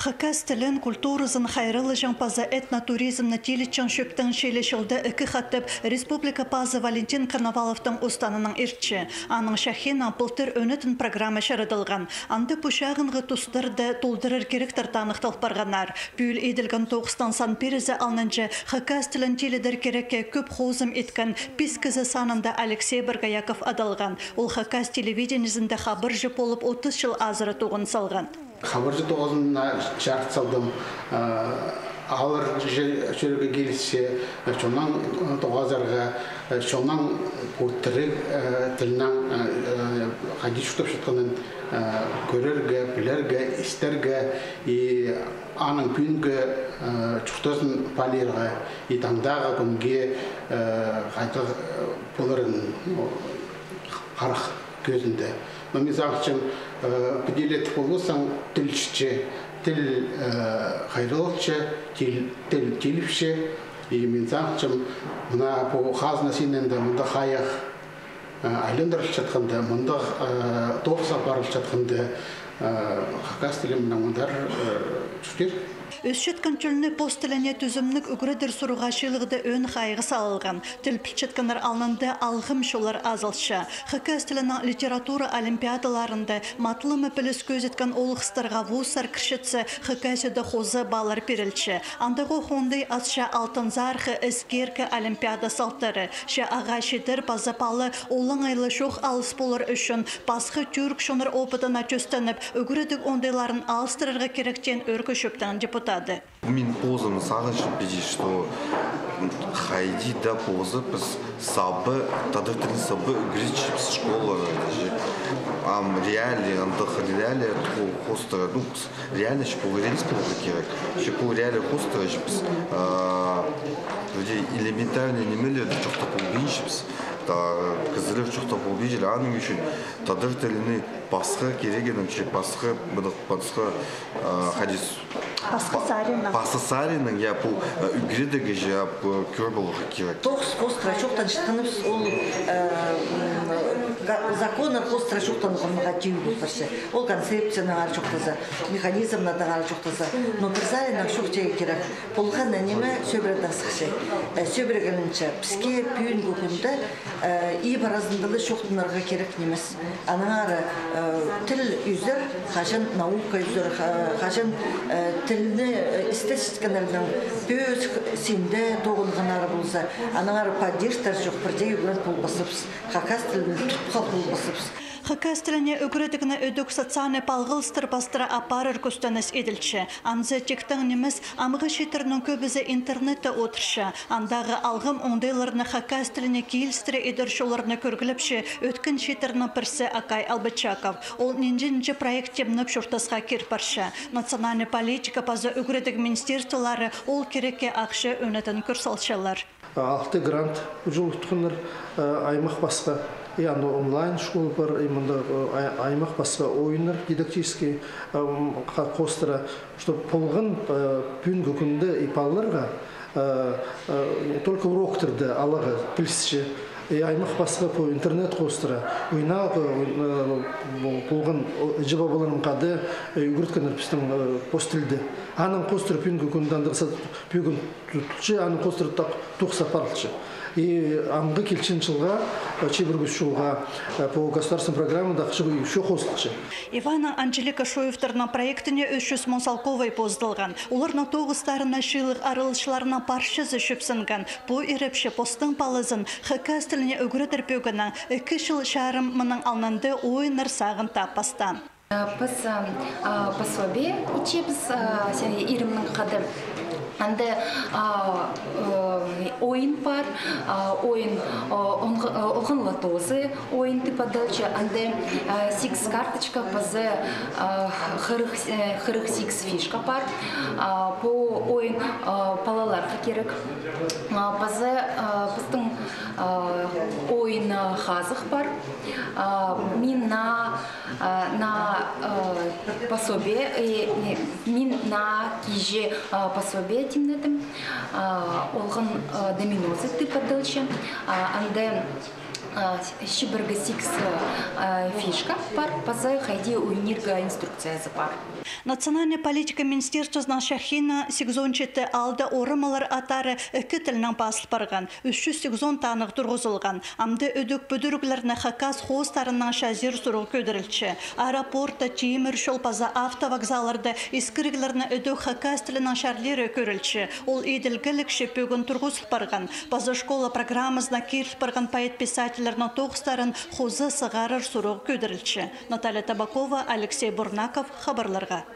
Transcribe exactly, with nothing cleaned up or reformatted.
Хакас тілін, культуразын хайраллаҷаң паза этнотуризмні тилітчең чӧптең чилі чылда ікі хатап республика пазы Валентин Коноваловтың устанының иртче. Аның чахиинаң пылтыр ӧнетін программа чарадылған. Анда пу чағынғы тустарны толдырар киректер таныхтал парғаннар. Пӱӱл иділген тоғыстаң сан пирізі алнынҷа хакас тілін тилідер кирекке кӧп хозым иткен пис кізі санында Алексей Боргояков адалған. Ол хакас телевидениезінде хабарҷы полып отыс чыл азыра тоғын салған. Хабарҷы тоғызына чарыт салдым. Алар чӧрерге килісче, чоннаң тоғазарға, чоннаң пу тіріг тілнең хайди чуртапчатханын кӧрерге, пілерге, истерге, и аның пӱӱнгі чуртазын паалирға, и таңдағы кӱнге хайдағ поларын харах кӧзінде. Но мин сағынчам, піди ле тіп полбассаң, тіл чітче, тіл хайраллалча, тіл, тіл тиліпче. И мин сағынчам, мына пу хазна синінде мындағ хайах айландырылчатханда, мындағ тоғыс апарылчатханда, хакас тілі мынаң мындар чуртир. Ӧсчеткен чӧлні пос тіліне тӱзімніг ӱгредер сурығға чыылығда ӧӧн хайығ салылған. Тіл пілчеткеннер алнында алғым чоллар азылча. Хакас тілінең литература олимпиадаларында матлама піліс кӧзіткен олғыстарға вузтар кірчетсе, Хакасияда хоза паллар пирілче. Андағох оңдай асча «Алтын Сархы» эскеркі олимпиада салтары. Че ағаа читер паза пала олаңай ла чох алыс полар ӱчӱн пасха тӱрк чоннар опытына тӧстеніп, ӱгредіг оңдайларын алыстырарға кирек теен ӧӧркі чӧптің депутаты. Мин позым сағынчам піди, что хайди даа позы піс саба, тадар тілін саба ӱгретчебіс школаларда же. Ам реалии, андағ реалии хо-, хоостыра, ну, реалии че пу реалист поларға кирек. Че пу реалии хоостыра же піс, а, вроде элементарный нимелерні чоохтап полбинчабыс. Та кізілер чоохтап полбинчалар, аның ӱчӱн тадар тілінің пасха кирегінең, че пасха, мындағ пасха, а, хайди с-, пасха саринаң. Пасха саринаң, я, пу, а, ӱгредігі же, я, пу, кӧр поларға кирек. Тоғыс хоостыра чоохтанчатханыбыс, ол, э, м, га-, законнар хоостыра чоохтанғанға тиу пол парча. Ол концепциянаңар чоохтаза, механизмнарнаңар чоохтаза. Но пір саринаң чоохтирға кирек. Полған ниме сӧбіредең сыхча. Э, сӧбірегенінҷе, піске пӱӱнгі кӱнде, э, иб аразында ла чоохтанарға кирек нимес. Аннаңар, э, тіл ӱзер, хаҷан наука ӱзер, ха-, хаҷан, э, тілні, э, істесчеткеннернің пӧзік синде тоғынғаннары полза, аннаңар поддержкалар чох, пірдее ӱгрен полбаспыс, хакас тілін тутып хал полбаспыс. Хакас тіліне ӱгредігні ідӧк социальнай палғалыстар пастыра апарар кӱстеніс иділче. Анзы тиктең нимес, амғы чииттернің кӧбізі интернетте одырча. Андағы алғым оңдайларны хакас тіліне килістіре идер чолларны кӧргілепче ӧткін чииттернің пірсі Акай Албачаков. Ол нинҷе-нинҷе проект тимнеп чуртасха кир парча. Национальнай политика паза ӱгредіг министерстволары ол кирекке ахча ӧнетін кӧр салчалар. Алты грант чоохтатханнар, э, аймах пасха. И аны онлайн школа пар, и мында, э, ай-, аймах пасха ойыннар дидактический, э, м, ха-, хоостыра, чтоб полған, э, пӱӱнгі кӱнде и палаларға, э, э, не только уроктарда аларға пілісче, и аймах пасха пу интернет хоостыра, ойнағы, э, пу-, полған, о, іҷе-пабаларым хада, э, ӱгреткеннер пістің, э, пос тілді. Анаң хоостыра пӱӱнгі кӱнде андағ са-, пӱӱн тутча, аның хоостыра тох-, тоғыс апарылча. И амғы килчең чылға, э, чибіргі ӱс чылға, э, пу государственный программада ахча ещё хозылча. Иваннаң Анжелика Шуевтарның проектіне ӱс чӱс муң салковай позыдылған. Оларның тоғыстарына чыылығ араласчыларының парчазы чӧпсінген. Пу ирепчі постың палазын хакас тіліне ӱгредер пӧгіннең ікі чыл чарым мының алнында ойыннар сағын таппастаан. Піс, а, пособие итчебіс, а, сен ирімнең хада. Анда, а, э, ойын пар, а, ойын, а, онғы-, а, олған лотозы ойын тіп адалча. Анда, а, сигіс карточка паза, а, хырых, э, хырых сигіс фишка пар. А, пу ойын, а, палаларға кирек. А, паза, а, пістің, а, ойын, а, хазых пар. А, мин на А, на, э, пособие, э, не, мин на киҷе, а, пособие тимнедім. А, олған, а, доминозы тіп адалча. А, анда, а, чибіргі сигіс, а, фишка пар, паза хайди ойнирға инструкциязы пар. Национальнай политика министерствозының чахиинаң сигізон читі аалда орамалар аттары ікі тілнең пазыл парған, ӱс чӱс сигізон танығ турғызылған. Амды ідӧк пӱдіріглерні хакас хоостарынаң чазир сурығ кӧдірілче. Аэропортта, тимір чол паза автовокзалларда искіріглерні ідӧк хакас тілінең чарлиры кӧрілче. Ол иділгілігҷе пӱӱн турғызыл парған. Паза школа программазына киріл парған поэт-писательлернің тоғыстарын хоза сығарар сурығ кӧдірілче. Наталья Табакова, Алексей Бурнаков, хабарларға.